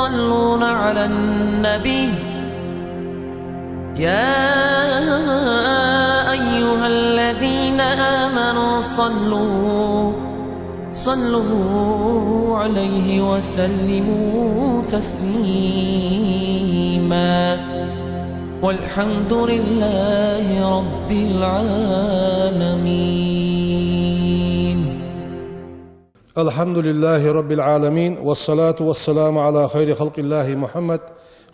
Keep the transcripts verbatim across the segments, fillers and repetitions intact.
يصلون على النبي، يا أيها الذين آمنوا صلوا، صلوا عليه وسلموا تسليما. والحمد لله رب العالمين. الحمد لله رب العالمين، والصلاة والسلام على خير خلق الله محمد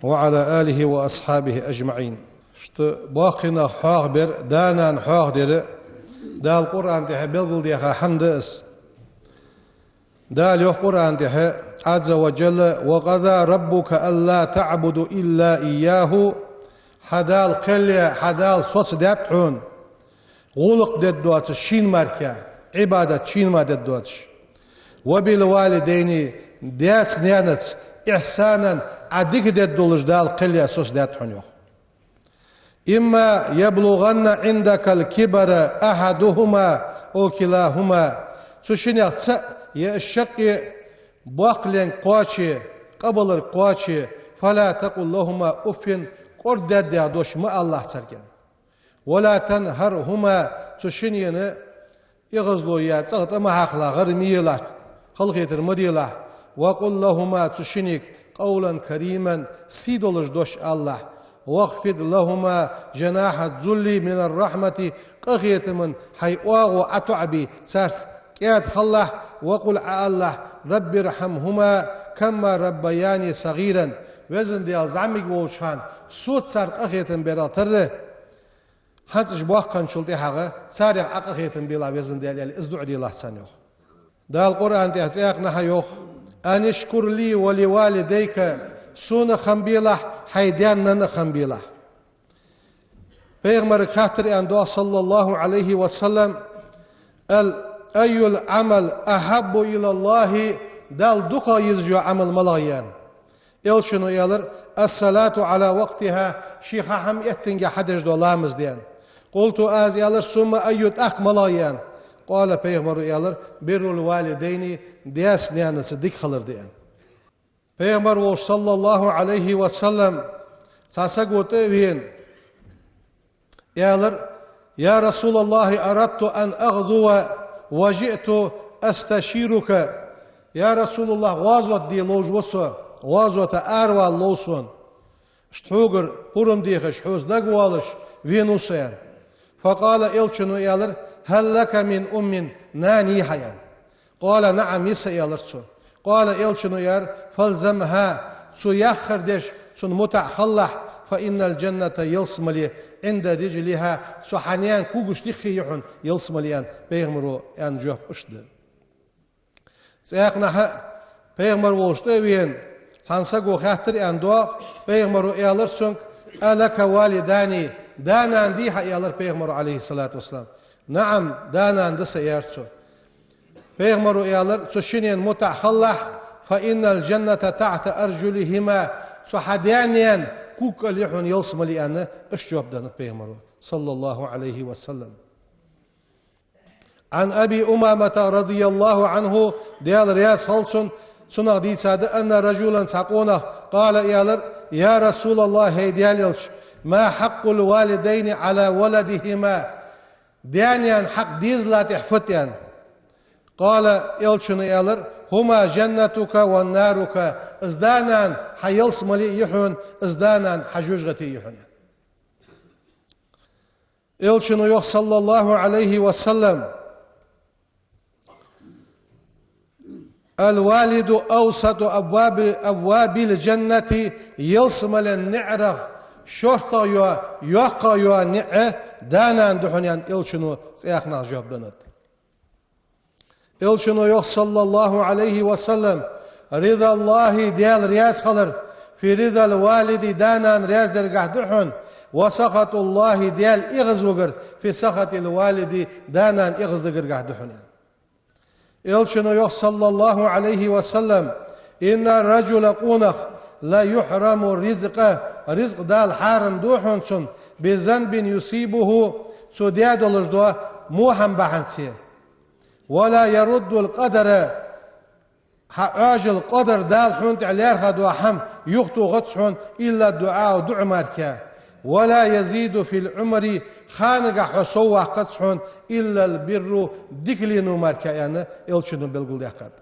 وعلى آله وأصحابه أجمعين. Иштта боккхий нах хьоахабар, да-нана хьоахадер Дала Къуръан тӀа белгалдаьха хӀама да из. Дала йоах Къуръан тӀа, عز وجل: وقضى ربك ألا تعبدوا إلا إياه. Хьа Дала кхел яь, хьа Дала соцадаьд хьона гӀулакх дергдоацаш шийна мара, Ӏибадат шийна мара дергдоацаш. وبالوالدين, даьца-наьнаца, إحسانا, Ӏа дика дергдолаш Дала кхел яь, соцадаьд хьона, йоах. إما يبلغن عندك الكبر أحدهما أو كلاهما. Цу шиннех цаӀ е уж шаккхе боккхаленга кхоаче, къабаларга кхоаче, فلا تقل لهما أف, кӀордадаьнна дош ма алалахь царга. ولا تنهرهما, цу шиннена эгӀазло е цӀагӀа тӀа ма хьакхалахь, гӀар ма елахь, халахетар ма делахь. وقل لهما, цу шиннега, قولا كريما, сий долаш дош алалахь. واخفض لهما جناح الذل من الرحمة, къахетама хьай оагӀув ӀотоӀабе, царца кӀаьда хилалахь. وقل, Ӏа алалахь: رب ارحمهما كما ربياني صغيرا. Везан Даьла, зӀамига волча хана соца царна къахетам бе, тара хӀанз уж боккхагӀчул тӀехьагӀа царех Ӏа къахетам белахь, Везан Даьла, аьле, из дуӀа делахь царна, йоах. Дала Къуръан тӀа цхьаькханахьа йоах: أن اشكر لي ولوالديك, сона хам белахь, хьай даь-наьна хам белахь. Пайхамарга хаьттар, аьнна, доагӀа, صلى الله عليه وسلم: أي العمل أحب إلى الله, Далла дукхагӀа езаш йола Ӏамал малагӀа я, аьнна. Элчано аьлар: الصلاة على وقتها, ший ха хӀама эттинге хьадеш дола ламаз да, аьнна. قلت, аз аьлар: ثم أي, тӀаккха малагӀа я, аьнна. قال, пайхамаро аьлар: بر الوالدين, даьца-наьнаца дика хилар да, аьнна. Пайхамар волча, صلى الله عليه وسلم, цхьа саго тӀа а вена, аьлар: يا رسول الله، أردت أن أغزو وجئت أستشيرك. Я РасулаллахӀ, гӀазот де ловш ва со, гӀазота аравала лов сона. Иштта хьогара пурам дехаш, хьоца дагавоалаш вена ва со, аьнна. فقال, элчано аьлар: هل لك من أم, нана йий хьа, аьнна. قال: نعم, я са, аьлар цо. قال, элчано аьлар: فالزمها, цо яхар деш, цунна мутӀахьа хилалахь, فإن الجنة, ялсмале, عند رجلها, цу хьа наьна когаш тӀехьа я хьона ялсмале, аьнна, пайхамаро аьнна жоп иштта да. Цхьаькханахьа пайхамар волча тӀа а вена, цхьан саго хаьттар, аьнна, доагӀа, пайхамаро аьлар цунга: ألك والدان, да-нана дий хьа, аьлар пайхамаро, عليه الصلاة والسلام. نعم, да-нана да са, аьлар цо. Пайхамаро аьлар: цу шиннена мутӀахьа хилалахь, فإن الجنة تحت أرجلهما, цу хьа даь-наьна кога кӀал я хьона ялсмале, аьнна, иштта жоп деннад пайхамаро, صلى الله عليه وسلم. عن أبي أمامة رضي الله عنه, Даьла раьза хилва цунна, цунах дийцад, أن رجلا, цхьа къонах, قال, аьлар: يا رسول الله, хӀай Даьла элча, ما حق الوالدين على ولدهما, даь-наьна хьакъ дезала тӀехь фуд, аьнна. قال, элчано аьлар: هما جنتك ونارك, из да-нана хьа ялсмале а я хьона, из да-нана хьа жожагӀате а я хьона. Элчано йоах, صلى الله عليه وسلم: الوالد أوسط أبواب، أبواب الجنة, ялсмален наӀарах шортагӀа йола, йоккхагӀа йола наӀар да-нана да хьона, аьнна, элчано цхьаькханахьа жоп деннад. Элчано йоах, صلى الله عليه وسلم: رضا الله, Даьла раьза хилар, في رضا الوالد, да-нана раьза даргахьа да хьона, وسخط الله, Даьла эгӀазвугар, في سخط الوالد, да-нана эгӀаздигаргахьа да хьона. Элчано йоах, صلى الله عليه وسلم: إن الرجل, къонах, ليحرم الرزق, ризкъ дала хьарам ду хьона цунна, بذنب يصيبه, цо даь долаш дола во хӀама бахьанца. ولا يرد القدر, Хьа Ӏоажал, къадар Дала хьона тӀа лаьрхӀа дола хӀама юхатохац хьона, إلا الدعاء, дуӀа мара. ولا يزيد في العمر, ханагахь хьо совваккхац хьона, إلا البر, дикалено мара, аьнна, Элчано белгалдаьккхад.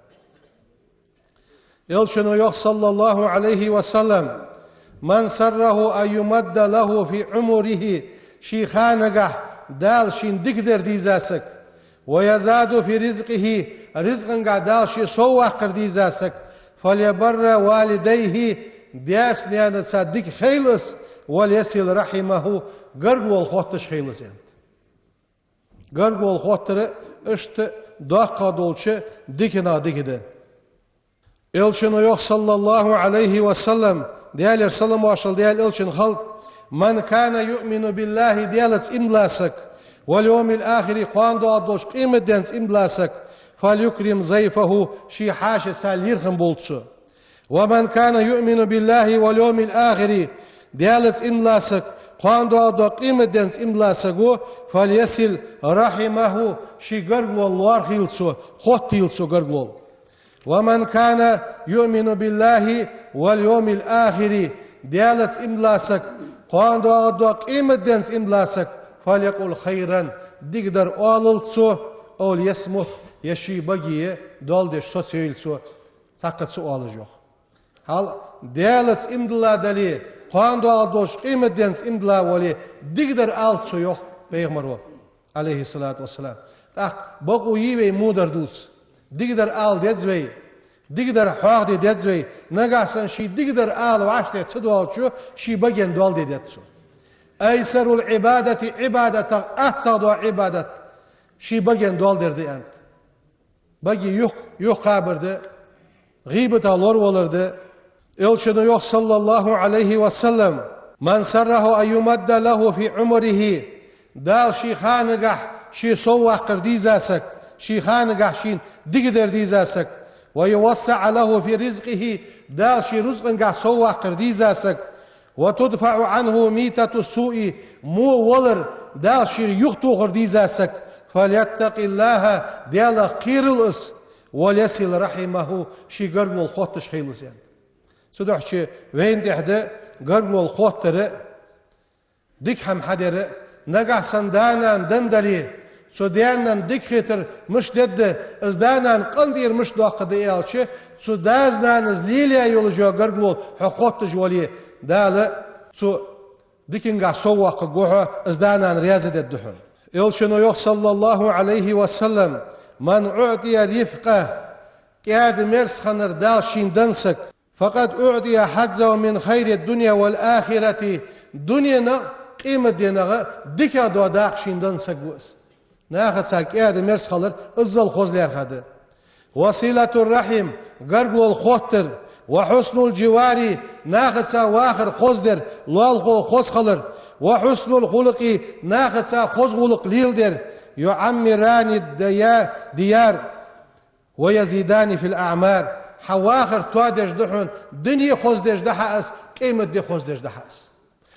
Элчано йоах, صلى الله عليه وسلم: من سره أن يمد له في عمره, ший ханагахь Дала шийна дикадар дийза саг, ويزاد في رزقه, рузкъангахь Дала ший совваккхар дийза саг, فليبر والديه, даьца-наьнаца дика хийла из, وليصل رحمه, гаргало хотташ хийла из, аьннад. Гаргало хоттар иштта доккхагӀа долча диканех дика да. Элчано йоах, صلى الله عليه وسلم, Даьлера салам-моаршал Даьла Элчанна хилда: من كان يؤمن بالله, Даьлаца иман дола саг, واليوم الآخر, кхоана доагӀаш долча къематденца иман дола саг, فليكرم ضيفه, ший хьаьшаца лерхӀам болба цо. ومن كان يؤمن بالله واليوم الآخر, Даьлаца иман дола саг, кхоана доагӀаш долча къематденца иман дола саг ва, فليصل رحمه, ший гаргало лоархӀийла цо, хоттийла цо гаргало. ومن كان يؤمن بالله واليوم الآخر, Даьлаца иман дола саг, кхоана доагӀаш долча къематденца иман дола саг, فليقل خيرا, дикадар оалалда цо, أو ليصمت, е ший баге доал деш соцайойла цо, цхьаккха ца оалаш, йоах. Хьал, Даьлаца иман дилла дале, кхоана доагӀаш долча къематденца иман дилла вале, дикадар алалда цо, йоах пайхамаро, عليه الصلاة والسلام. ТӀаккха бокъо йий вай во дар дувца? Дикадар ала деза вай, дикадар хьоахаде деза вай, нагахьа санна ший дикадар ала вӀаштӀехьа ца доалачо ший баген доал де деза цо. أيسر العبادة, Ӏибадатех аттагӀа дола Ӏибадат ший баген доал дар да, аьннад. Баге юх-, юхакхабар да, гӀийбатах лоравалар да. Элчано йоах, صلى الله عليه وسلم: من سره أن يمد له في عمره, Дала ший ханагахь ший совваккхар дийза саг, ший ханагахь шийна дикадар дийза саг, ويوسع له في رزقه, Дала ший рузкъангахь совваккхар дийза саг, وتدفع عنه ميتة السوء, во валар Дала шийх юхатохар дийза саг, فليتق الله, Даьлах кхерийла из, وليصل رحمه, ший гаргало хотташ хийла из, аьннад. Цудухьа вайна тӀехь да гаргало хоттар а, дика хӀама хьадар а. Нагахьа санна да-нана денна дале, цу даь-наьна дика хетар мишта дергда, из да-нана къинтӀера мишта доаккхаргда аьлча, цу дас-нанас лелаяь йолаш йола гаргало хьо хотташ вале, Дала цу дикангахь соввоаккхаргва хьо, из да-нана раьза дергда хьона. Элчано йоах, صلى الله عليه وسلم: من أعطي الرفق, кӀаьда-мерза хиннар Дала шийна денна саг, فقد أعطي حظه من خير الدنيا والآخرة, дуненах а, къематденах а дикагӀа дола дакъа шийна денна саг ва из. Нахаца кӀаьда-мерза хилар иззал хоза лаьрхӀа да. وصلة الرحم, гаргало хоттар, وحسن الجوار, нахаца вахар хоздар, лоалахо хоза хилар, وحسن الخلق, нахаца хоза гӀулакх леладар, يعمران الديا-, الديار ويزيدان في الأعمار. Хьа вахар тоадеш да хьона, дуне хоза деш да хьа из, къематди хоза деш да хьа из.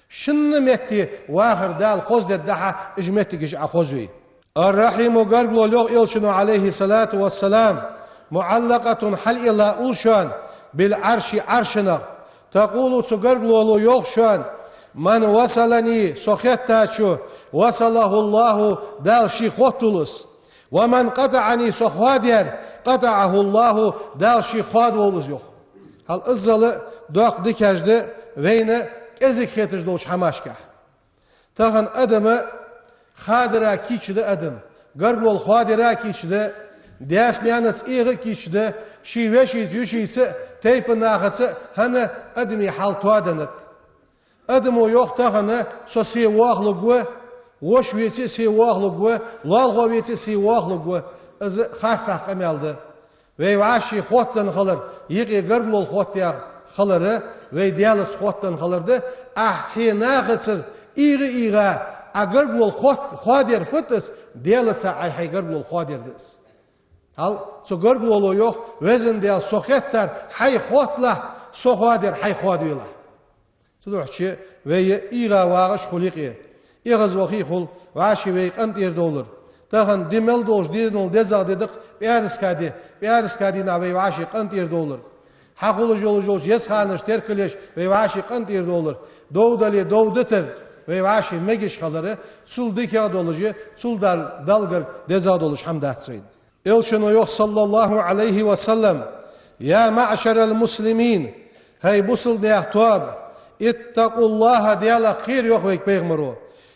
Шин метте вахар Дала хоза дергда хьа, уж моттигаш Ӏа хоза ве. الرحم, гаргало, йоах Элчано, عليه الصلاة والسلام, معلقة, хьалъилла улл шоана, بالعرش, Ӏаршанах. تقول, цу гаргалоло йоах шоана: من وصلني, со хеттачо, وصله الله, Дала шийх хоттаволва из. ومن قطعني, со хоадаьр, قطعه الله, Дала шийх хоадаволва из, йоах. Хьал иззал а доккха дикаш да вайна кӀезига хеташ долча хӀамашкахь. Тахан адам хадара кийча да адам, гаргало хоадара кийча да, даьца-наьнаца эгӀа а кийча да, ший вешийца, йишийца а, тайпан нахаца а хӀана адамий хьал тоаденнад. Адамо йоах тахан: со се воахалургва, воша веце а се воахалургва, лоалахо веце а се воахалургва. Из харцахьа къамаьл да. Вай вӀаши хоттаденна хилар, юкъе гаргало хоттаяь хилар, вай Даьлаца хоттаденна хилар да. Ахь хье нахацара эгӀа-эгӀа Ӏа гаргало хот-, хоадаьр фуд из, Даьлаца Ӏа хьай гаргало хоадаьр да из. Хьал цу гаргалоло йоах: Везан Даьла, со хеттар хьайх хотталахь, со хоадаьр хьайх хоадавелахь. Цудухьа вай эгӀа вагӀаш хул юкъе, эгӀазвахе хул, вӀаши вай къинтӀера довлар. Тахан ди мел долча денал дезагӀа ди да-кх пӀаьраска ди, пӀаьраска дийнахьа вай вӀаший къинтӀера довлар. Хьахулаш йолаш йолча еза ханашта теркал еш вай вӀаший къинтӀера довлар. Дов дале дов дитар вай вӀаший мегаш хилар, цул дикагӀа долаш, цул Дал-, Далла гарга дезагӀа долаш хӀама дац вайна. Элчано йоах, صلى الله عليه وسلم: «يا معشر المسلمين», хӀай бусалба наьха тоаба, «اتقوا الله», Даьлах кхера, йоах вайга пайхамаро,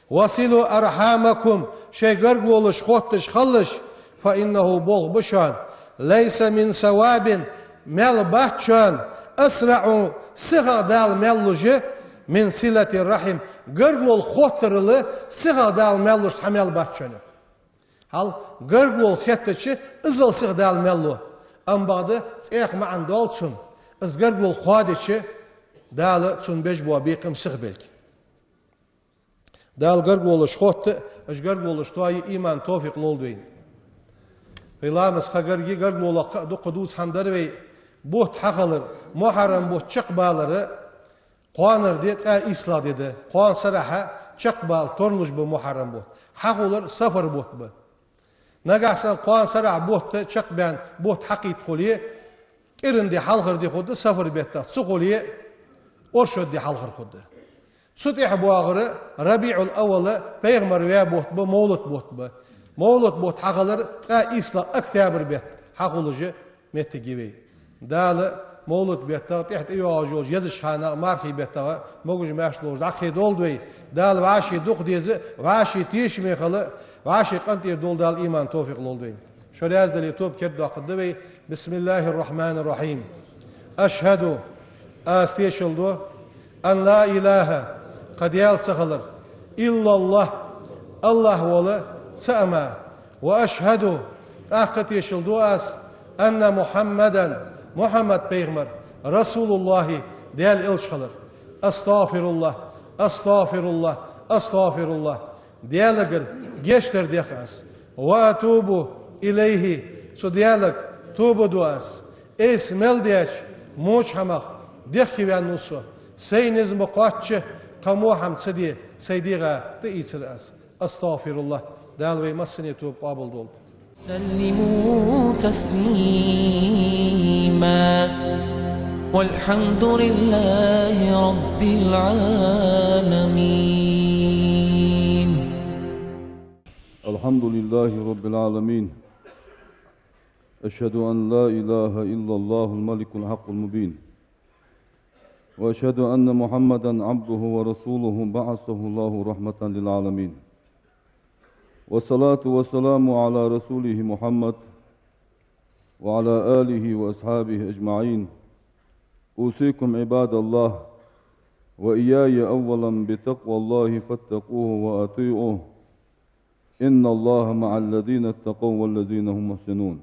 «وصلوا أرحامكم», шоай гаргалолаш хотташ хилалаш, «فإنه», болх ба шоана, «ليس من ثواب», маьл бац шоана, «أسرع», сихагӀа Дала маьл луш, «من صلة الرحم», гаргалол хоттарал сихагӀа Дала маьл луш цхьа маьл бац шоана, йоах. Хьал гаргалол хеттача, иззал сиха Дала маьл лу. Амма бакъда цӀех маӀан доал цун, из гаргалол хоадича, Дала цунна беш бола бекхам сиха белга. Дала гаргалолаш хотта, уж гаргалолаш тоае иман, товфикъ лолда вайна. Вай ламаз ха гарга, гаргалолах дукха дувца хӀама дар вай, бутт хьахилар, мухьаррам бутт чакхбалар, кхоанара ди, ткъаь ийслагӀа ди да. Кхоана сарахьа чакхбала тарлуш ба мухьаррам бутт. Хьахулар сафар бутт ба. Нагахьа санна кхоана сарахьа бутт чакхбаьнна, бутт хьакхийтта хуле, кӀиранди хьалхара ди хургда сафар беттах, ца хуле, оршота ди хьалхара хургда. Цу тӀехьа боагӀар РабиӀул-аввал, пайхамар ваь бутт ба, мовлат бутт ба. Мовлат бутт хьахилар ткъаь ийслагӀа октябрь бетта хьахулаш моттиг я вай. Дала мовлат беттах, тӀехьа тӀайоагӀаш йолча езача ханах, мархий беттах могаш-маьрша долаш дӀакхийдолда вай. Дала вӀаший дукха деза, вӀаший тешаме хила, вӀаший къинтӀера довла Дала иман, товфикъ лолда вайна. Шо раьза дале, тоба кердадоаккхаргда вай. بسم الله الرحمن الرحيم. أشهد, аз тешал ду, أن لا إله, кхы Даьла ца хилар, إلا الله, АллахӀ вола цаӀ а мара, وأشهد, тӀаккха тешал ду аз, أن محمدا, Мухьаммад пайхамар, رسول الله, Даьла элча хилар. أستغفر الله، أستغفر الله، أستغفر الله. Даьлагара гешт дар дех аз. وأتوب إليه, цу Даьлага тоба ду аз. Айса мел даьча воча хӀамах дехкеваьнна ва со. Сай низ ма кхоачча, кхы во хӀама ца де, сай дегӀа тӀаийцар аз. أستغفر الله. Дала вай массане тоба къоабалдолда. سلموا تسليما. والحمد لله رب العالمين. الحمد لله رب العالمين. أشهد أن لا إله إلا الله الملك الحق المبين. وأشهد أن محمدا عبده ورسوله بعثه الله رحمة للعالمين. والصلاة والسلام على رسوله محمد وعلى آله وأصحابه أجمعين. أوصيكم عباد الله وإياي أولا بتقوى الله فاتقوه وأطيعوه. إن الله مع الذين اتقوا والذين هم محسنون.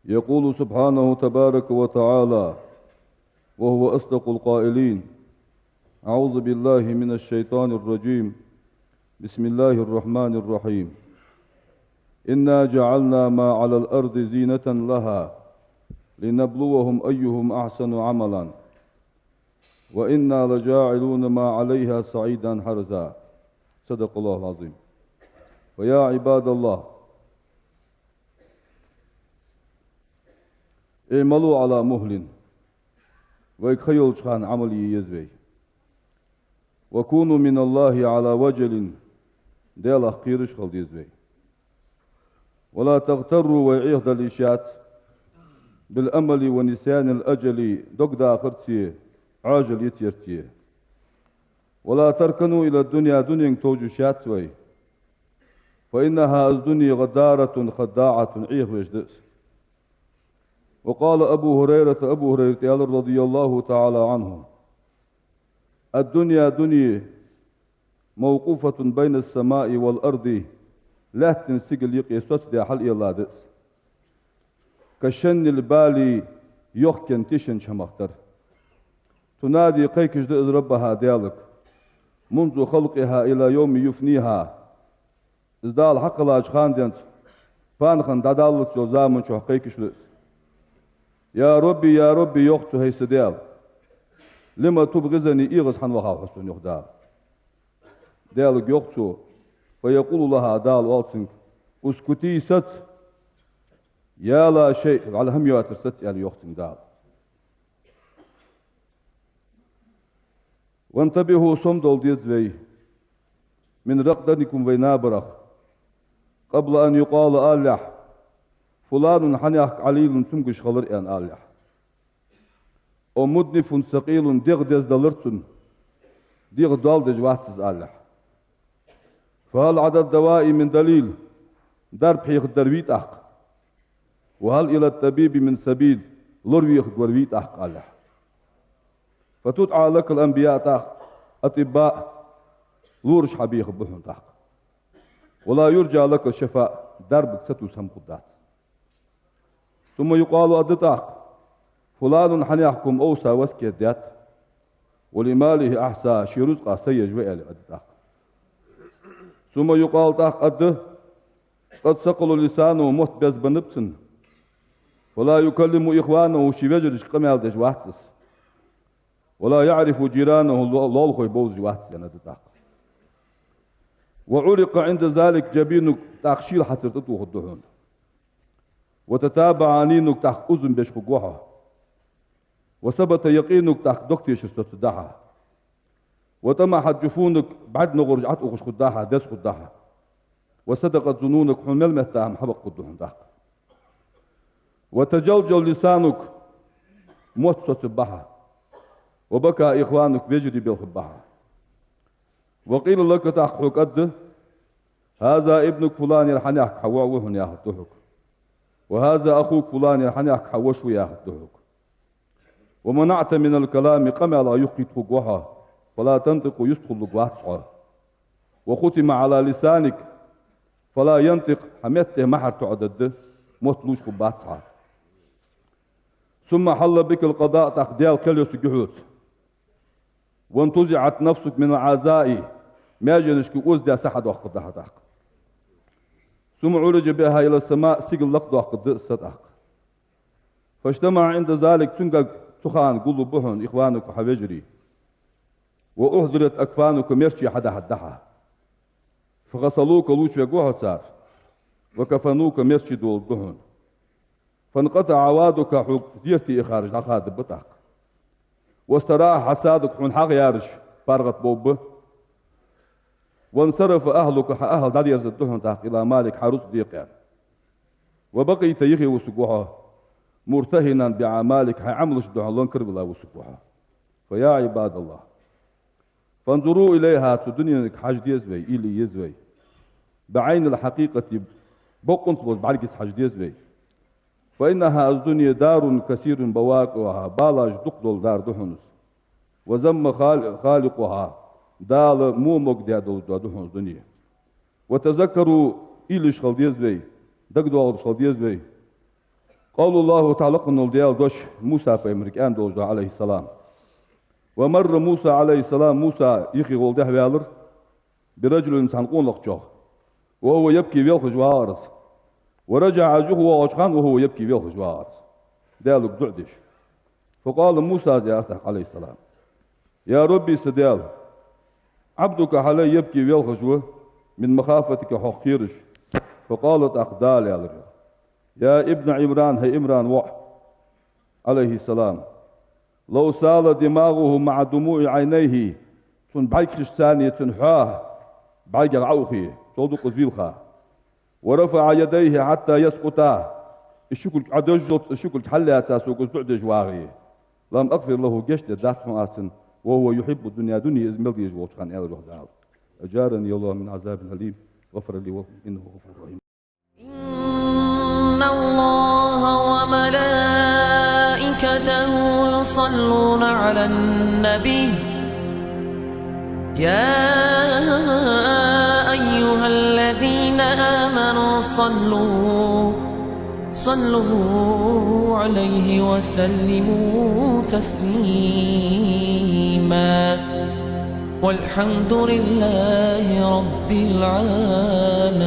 يقول سبحانه تبارك وتعالى وهو أصدق القائلين: أعوذ بالله من الشيطان الرجيم. بسم الله الرحمن الرحيم. إنا جعلنا ما على الأرض زينة لها لنبلوهم أيهم أحسن عملا وإنا لجاعلون ما عليها صعيدا جرزا. صدق الله العظيم. فيا عباد الله، اعملوا على مهل. Вайга ха йолча хана Ӏамал е еза вай. وكونوا من الله على وجل. Даьлах кхераш хила деза вай. ولا تغتروا, вай Ӏехадала йиш яц, بالأمل ونسيان الأجل, дог дахарца, Ӏоажал йицъярца. ولا تركنوا إلى الدنيا, дуненга товжа йиш яц вай. فإنها, из дуне, غدارة خداعة, Ӏехавеш да из. وقال أبو هريرة, Абу ХӀурайрата аьлар, رضي الله تعالى عنه: الدنيا, дуне, موقوفة بين السماء والأرض, лаьттанеи сигалеи юкъе соцадаь хьалъэлла да из. كشن البالي, йохкан тишан чу хӀама хилар. تنادي, кхайкаш да из, ربها, Даьлага, منذ خلقها إلى يوم يفنيها. Из Дала хьакхеллача хана денз панахана дӀадаллалца йолча заман чухь кхайкаш да из. يا رب، يا رب, йоах цо, хӀай са Даьла, لم تبغضني, эгӀаз хӀана вахав хьо сона, йоах Дала. Даьлага йоах цо, فيقول لها, Дала оал цунга: اسكتي, саца, يا لا شيء, вӀалла хӀама йоацар саца, аьнна йоах цунга Дала. وانتبهوا, сомадовла деза вай, من رقدتكم, вай набарах, قبل أن يقال, алалехь, فلان, хьанехк, عليل, цамогаш хилар, аьнна алалехь. أو مدنف ثقيل, дегӀ деза далар цун, дегӀ доал дезаш вац из алалехь. فهل على الدواء من دليل, дарба хьехаргдар вий тӀаккха? وهل إلى الطبيب من سبيل, лоравехаргвар вий тӀаккха алалехь. فتدعى لك الأنبياء, тӀаккха أطباء, лораша хьабехаргба хьона тӀаккха. ولا يرجى لك الشفاء, дарбага сатувса хӀама хургдац. ثم يقال, аргда тӀаккха, فلان, хьанехк, أوصى, васкет даьд, ولماله أحصى, ший рузкъа са еш ва, аьле, аргда тӀаккха. ثم يقال, тӀаккха аргда, قد ثقل لسانه, мотт беза беннаб цун, فلا يكلم إخوانه, ший вежарашка къамаьл деш вац из, ولا يعرف جيرانه, ло-, лоалахой бовзаш вац из, аьнна, аргда тӀаккха. وعرق عند ذلك جبينك, тӀаккха шийла хьацар тӀатохаргда хьона. وتتابع أنينك, тӀаккха узам беш хургва хьо. وثبت يقينك, тӀаккха дог тешар соцаргда хьа. وطمحت جفونك, бӀарга ногӀараш ӀотӀаухаш хургда хьа, деза хургда хьа. وصدقت ظنونك, хьона мел метта хӀама хьабакъхургда хьона тӀаккха. وتجلجل لسانك, мотт соцаргба хьа. وبكى إخوانك, вежарий белхаргба хьа. وقيل لك, тӀаккха хьога аргда, هذا ابنك فلان, ер хьанехк хьа воӀ ва хьона, яхаргда хьога. وهذا أخوك فلان, ер хьанехк хьа воша ва, яхаргда хьога. ومنعت من الكلام, къамаьлах юхакхийтта хургва хьо, فلا تنطق, юстахуллургвац хьо. وختم على لسانك فلا ينطق, хьа метта тӀа мухьар тоӀадергда, мотт лувш хургбац хьа. ثم حل بك القضاء, тӀаккха Даьла кхел йоссаргья хьоца. وانتزعت نفسك من الأعضاء, маьженашка озадаь са хьадоаккхаргда хьа тӀаккха. ثم عرج بها إلى السماء, сигала лакхдоаккхаргда са тӀаккха. فاجتمع عند ذلك, цунгахь цу хана гуллургба хьона إخوانك, хьа вежарий. وأحضرت أكفانك, мерчий хьадахьаргда хьа. فغسلوك, лувчавергва хьо цар. وكفنوك, мерчий доларгда хьона. فانقطع عوادك, хьога дертий ихараш дӀахадаргба тӀаккха. واستراح حسادك, хьона хьагӀ яраш паргӀатбовргба. وانصرف أهلك, хьа ахӀл дӀадерзаргда хьона тӀаккха إلى مالك, хьа рузкъа декъа. وبقيت, юхе вусаргва хьо, مرتهنا بأعمالك, хьай Ӏамалашта духьал ланкарвала вусаргва хьо. فيا عباد الله, فانظروا إليها, цу дуненга хьажа деза вай, уйла е еза вай. بعين الحقيقة, бокъонца болча бӀаргаца хьажа деза вай. فإنها, из дуне, دار كثير بواقعها, балаш дукха дола дар да хьона из. وذم خال-، خالقها, Дала во могадаь долаш дола да хьона из дуне. وتذكروا, уйла йиш хила деза вай, дагадоагӀаш хила деза вай. قول الله تعالى, лакха вола Даьла дош, Муса пайхамарга аьнна долаш да, عليه السلام. ومر موسى عليه السلام, Муса юхе гӀолла дехьаваьлар, برجل, цхьан къонахчох. وهو يبكي, велхаш вагӀар из. ورجع, из юхавоагӀача хана, وهو يبكي, велхаш вагӀар из, Даьлага дуӀа деш. فقال موسى, аьлар тӀаккха, عليه السلام: يا ربي, са Даьла, عبدك, хьа лай, يبكي, велхаш ва, من مخافتك, хьох кхераш. فقال, тӀаккха Дала аьлар: يا ابن عمران, хӀай Ӏимрана воӀ, عليه السلام, لو سال دماغه مع دموع عينيه, цун бӀаргхишца цхьана цун хьоа бӀаргех Ӏоухе, цул дукха из вийлха. ورفع يديه حتى يسقطا, из ши кулг Ӏодожжалца, из ши кулг хьаллаьца сога из дуӀа деш вагӀе, لم أغفر له, гешт дергдац хьона аз цунна, وهو يحب الدنيا, дуне из мел дезаш волча хана, аьлар йоах Дала. أجارني الله من عذاب أليم، غفر لي ولكم، إنه غفور رحيم. إن الله وملائكته يصلون على النبي، يا أيها الذين آمنوا صلوا، صلوا عليه وسلموا تسليما. والحمد لله رب العالمين.